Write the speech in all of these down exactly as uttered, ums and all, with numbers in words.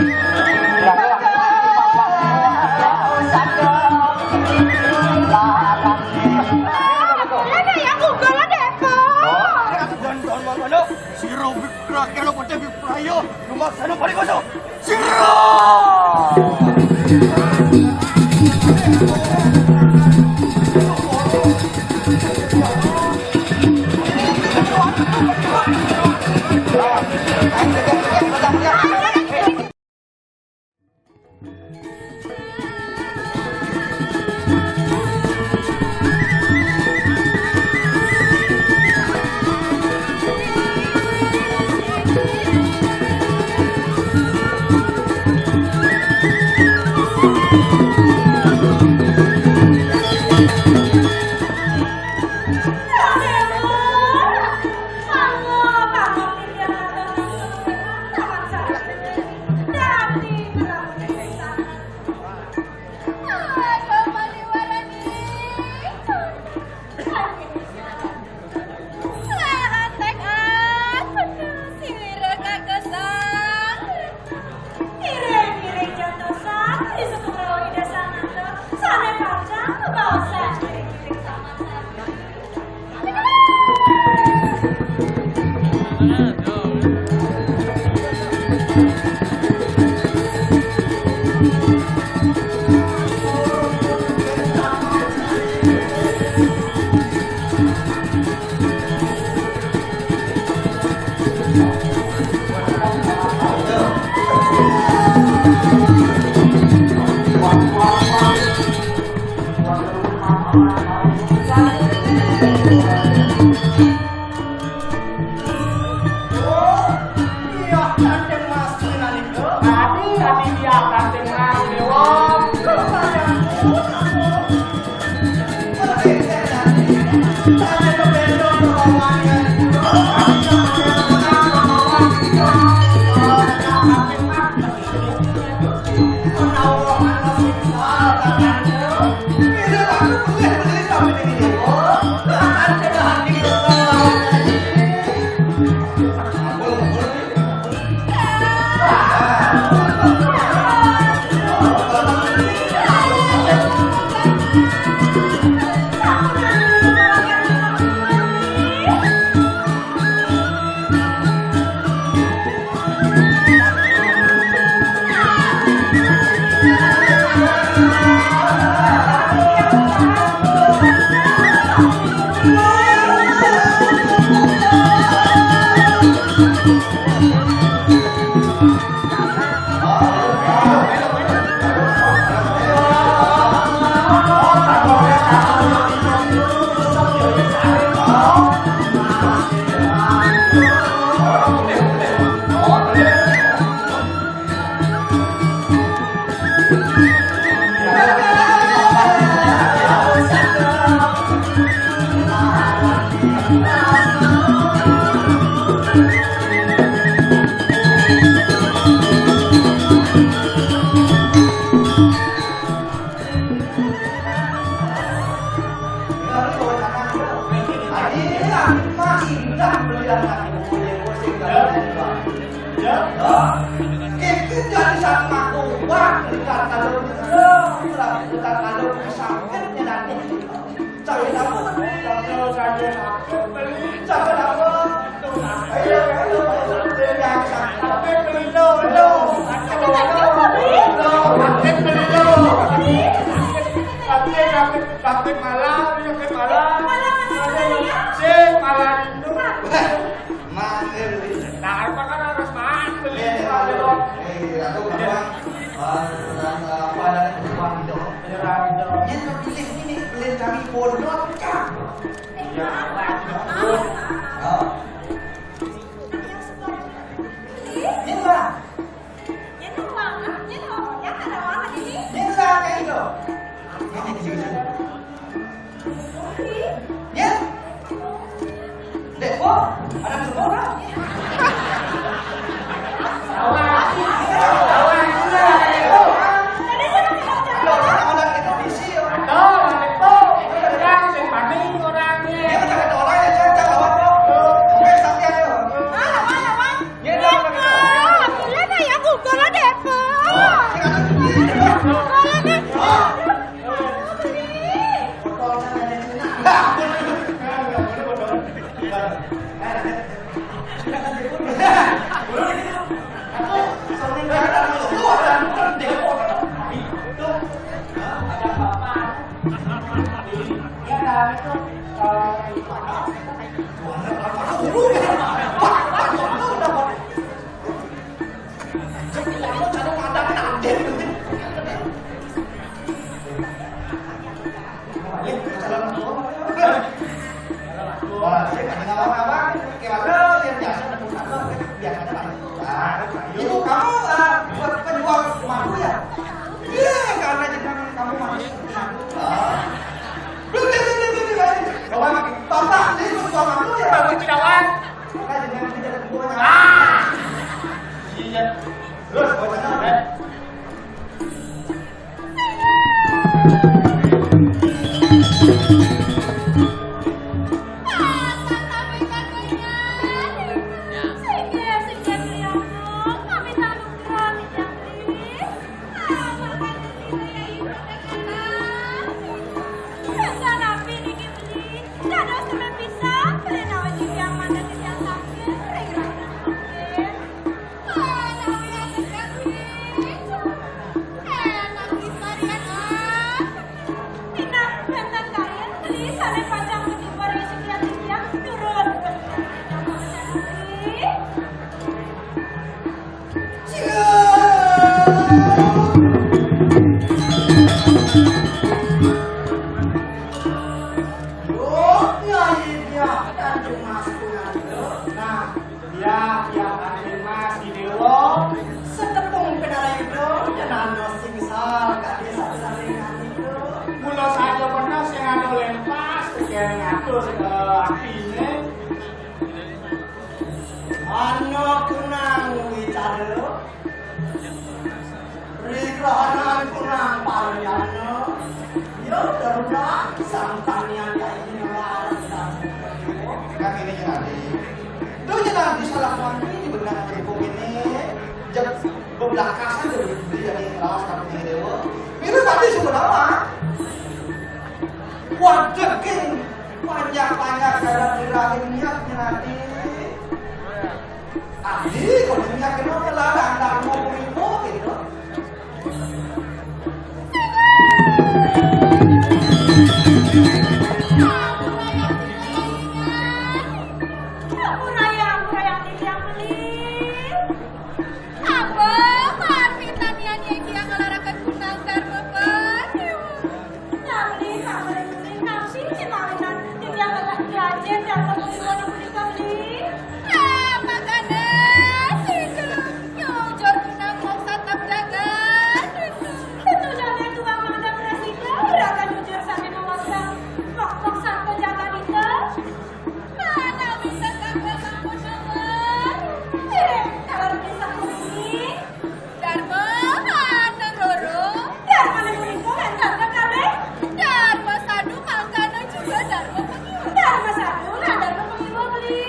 Lah, ya, aku gula deh, Pak. Sira wis rakyat apa te wis prayo, lumaksana paling kosong. Sira! Sakit malah, sakit malah, sakit malah. Sing malah rindu. Manggil. Nah, apa kan harus manggil? Iya, iya, iya. Eh, aku memang, eh, eh, apa ada perubahan gitu. Perubahan gitu. Ini pilih ini, pilih kami bodoh, Kak. Iya, Pak. Oh. Ini, Pak. Ini ruangan, ini ruangan, ada ruangan ini. Ini ruangan itu. Ini di sini. Ya? Dek, kok ada di rumah orang? Wah, saya nggak dengar apa-apa. Kayak mana? Biar biasa, biar ada. Nah, ibu kamu, eh, penjual madu ya? Iya, karena jenengan kamu manis. Ah. Belum, belum, belum, belum, belum. Bapak, bapak, ini penjual madu ya? Bapak Cirawan. Karena jenengan tidak ada hubungannya. Ah. Iya. Terus, bawa sana. Nah, ya, ya, Kanjeng Mas, di Dewa. Setepung penara itu, jangan no singsal, Kak Desa Saringan itu. Mula saja pernah sing anu lempas, sing ngatur, eh, apinya. Ana kunang wicara. Rigrahanan kunang paryana. Ya, Garuda, sang tanian kaini larang. Kan ini nanti. Itu aja nanti salah nanti di benak tepung ini. Jep, bebelah kasar dari dari lawas kamu ini dewa. Ini tadi sudah apa? Waduh, king. Panjang-panjang dalam dirahin niatnya nanti. Adi, kalau niat kenapa larang, larang mau beribu gitu. Apa, Marpi tanian ya dia ngelarakan kunang darma, Pak? Nah, beli, Pak, beli, beli, nasi, cinawinan, tinggal agak belajar, dan mau beli, mau beli, beli. Ah, makanya, sih, nyujur kunang mau satap jaga. Itu jalan tukang mangga presiden, gerakan jujur sambil memaksa. Mok, mok, satu jaga itu. Mana bisa sampai sampun nawar? Eh, kalau bisa kuning. Darma, anak roro. Darma ning punika wénten kekalih. Darma sadu mangkana juga darma pengiwa. Darma sadu lan darma pengiwa beli.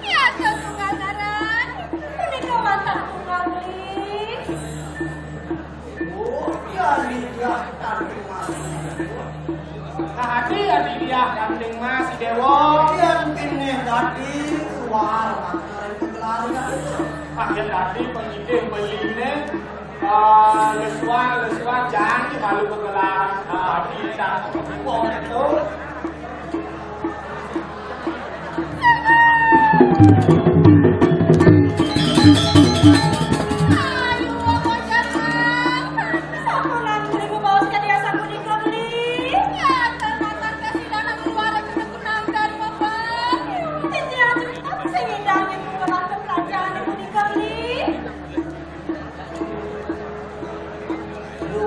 Ya, kesungasaran. Punika wantah tunggal beli. Oh, ya, lidah Kanjeng Mas. Nah, adi, adi lidah Kanjeng Mas, Dewa. Yang ini tadi keluar, Pak. Dari pegelaran itu. Ah, ya, tadi pengidih belinya. Ah, lesuan, lesuan, jangan malu pegelaran. Ah, kita. Wong itu.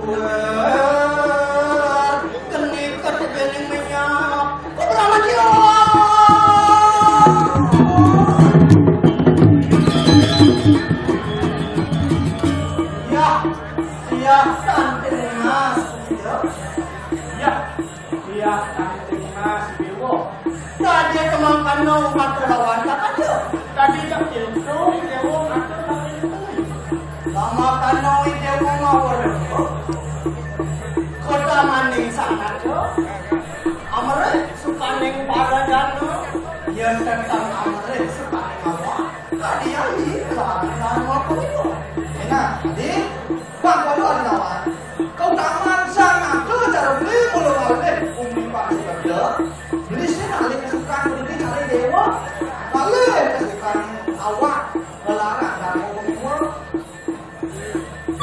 Wah, keniket dening minyak. Kok ora mati, oh? Ya, ya, Kanjeng Mas. Ya, ya, Kanjeng Mas, Dewa. Tadi kemangkana umat lawan kata dia. Tadi tak pintu, Dewa, kata tak pintu. Lamakana Dewa mawon. Kota maning sangat, yo. Amrih sukaning para dana, yen tentang amrih sukaning awak, kadian di kelawan dharma punika. Nah, jadi, bang, kalau ada lawan, kau taman sana tu cara beli mulu balik, umi pasti kerja, beli sih alih kesukaan, beli alih dewa, balik kesukaan awak, melarang dari orang tua.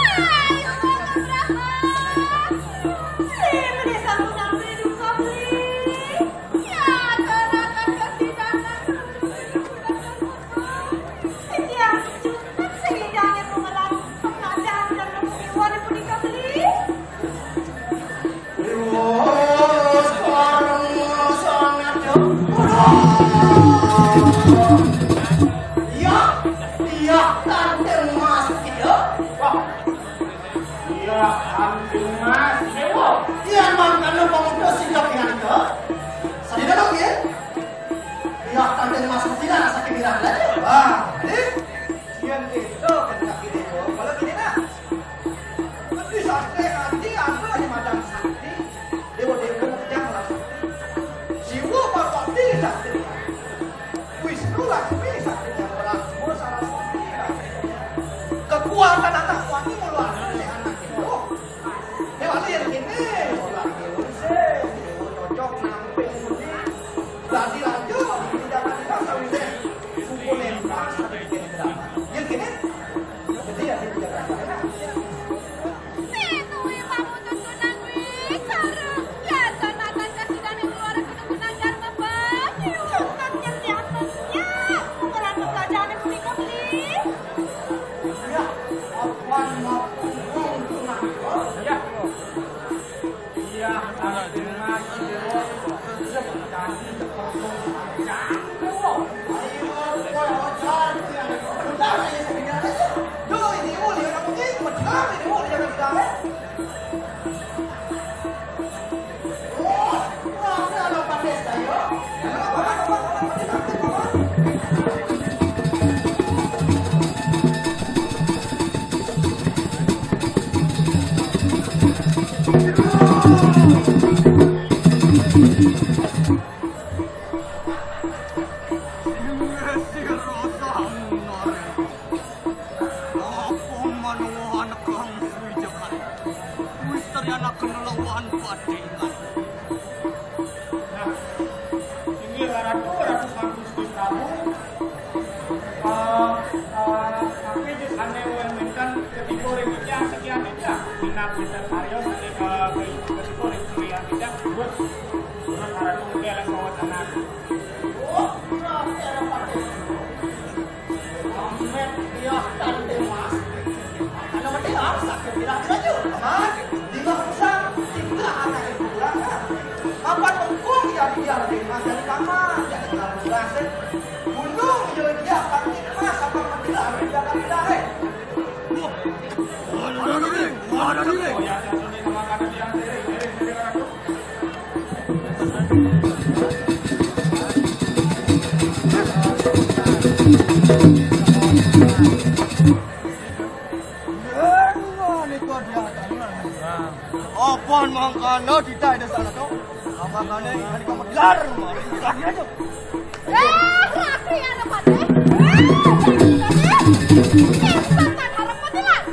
Ayo, Bapak Brahma. Saya beli satu dan beli dua beli. Ya, karena kan tidak ada. Iya, kan sehingga mengelar pelajaran dan mempunyai warna pun dikabeli. Iya, iya, Tante Mas, iya. Wah. Iya, Tante Mas, iya. Iya, mangkana pemuda sing kepingan itu. Sadina dong, ya? Iya, Tante Mas, tidak rasa kepingan lagi. Wah, ini. Yang itu, kan, kaki itu. Kalau gini, nah. Lebih sakti hati apa di macam sakti? Dewa-dewa macam lah sakti. Jiwa bapak tidak sakti. Wisnu Laksmi sakti yang berat. Semua salah sakti. Kekuatan anak wangi meluarkan si anak itu. Dewa yang gini, orang dewa sih, dewa cocok nampil ini. Berarti lanjut, tidak ada di masa ini. Buku lempas, ada di gini. Yang gini, jadi yang di Jakarta. Pinuhi pamutusan wicara. Yatan-yatan kasidané keluar keturunan Dharma Badi. Cukup nyentianannya. Mengelar pelajaran punika beli. Ya, apan mapunggung tunangka. Ya. Iya, anak terima kasih. Jadi, ayo, ayo, ayo, ayo, ayo, ayo, ayo, ayo, Sing resi rasa munaré. Apa manawa anegang Sri Jagat? Kuwi satriyan akan lawan Patingan. Nah, inggih Ratu, Ratu Santos Gusti Prabu. Eh, eh, tapi di sana wénten ketiga ring titiang sekian titiang. Minat kita karya sekian, eh, ketiga ring titiang. Terus, terus Ratu mungkin yang bawa tenang. Amin, iya, Tante Mas. Ana mati harus sakit bilang kita juga. Mas, di bangsa kita anak ibu lah. Apa tungkung ya dia lebih mas dari kamar, ya kita berhasil. Gunung ya dia akan mas apa mati harus dia akan kita. Wah, mana diri, mana diri. Apan mangkana titah ida sana to? Apa kane hari kamu dilar? Lagi aja. Eh, laki anak pate. Eh, laki pate. Kesempatan harap patilan.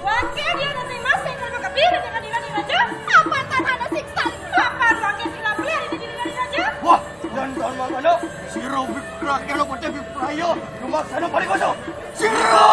Wakil dia nanti masih kalau kepilih dengan diri raja. Apa tanah siksa? Apa ruangnya sila beli di diri raja? Wah, dan tahun mangkana, sira wik rakyat lo pate wik rayo. Rumah sana paling kosong. Sira!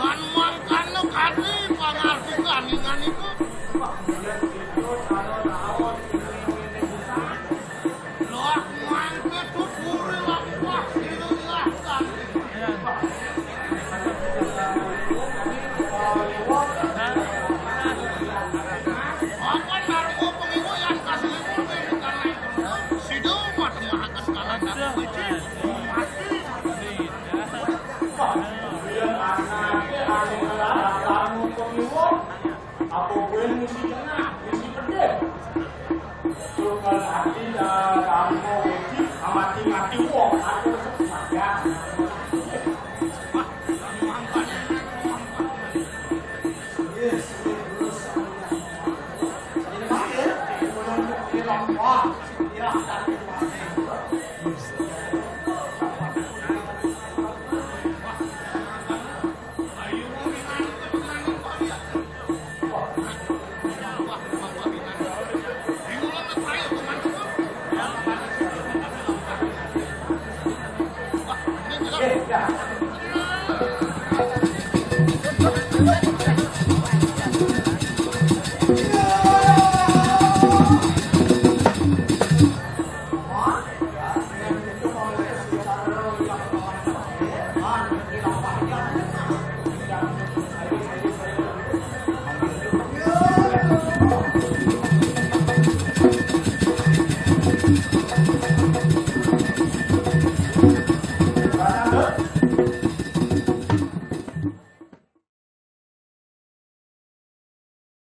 Yan mangkana kadi pangarti kaningan iku. Loh, mangke tuturi wak wak sira ilakan. Apa narko pengiwa yang kasih ibu ini karena itu? Sido mah temahakan kalah satu biji. Mati. Apa gue mesti kena, mesti pedih. Tukang hati, eh, kamu, mati, mati, wong, aku sembahyang.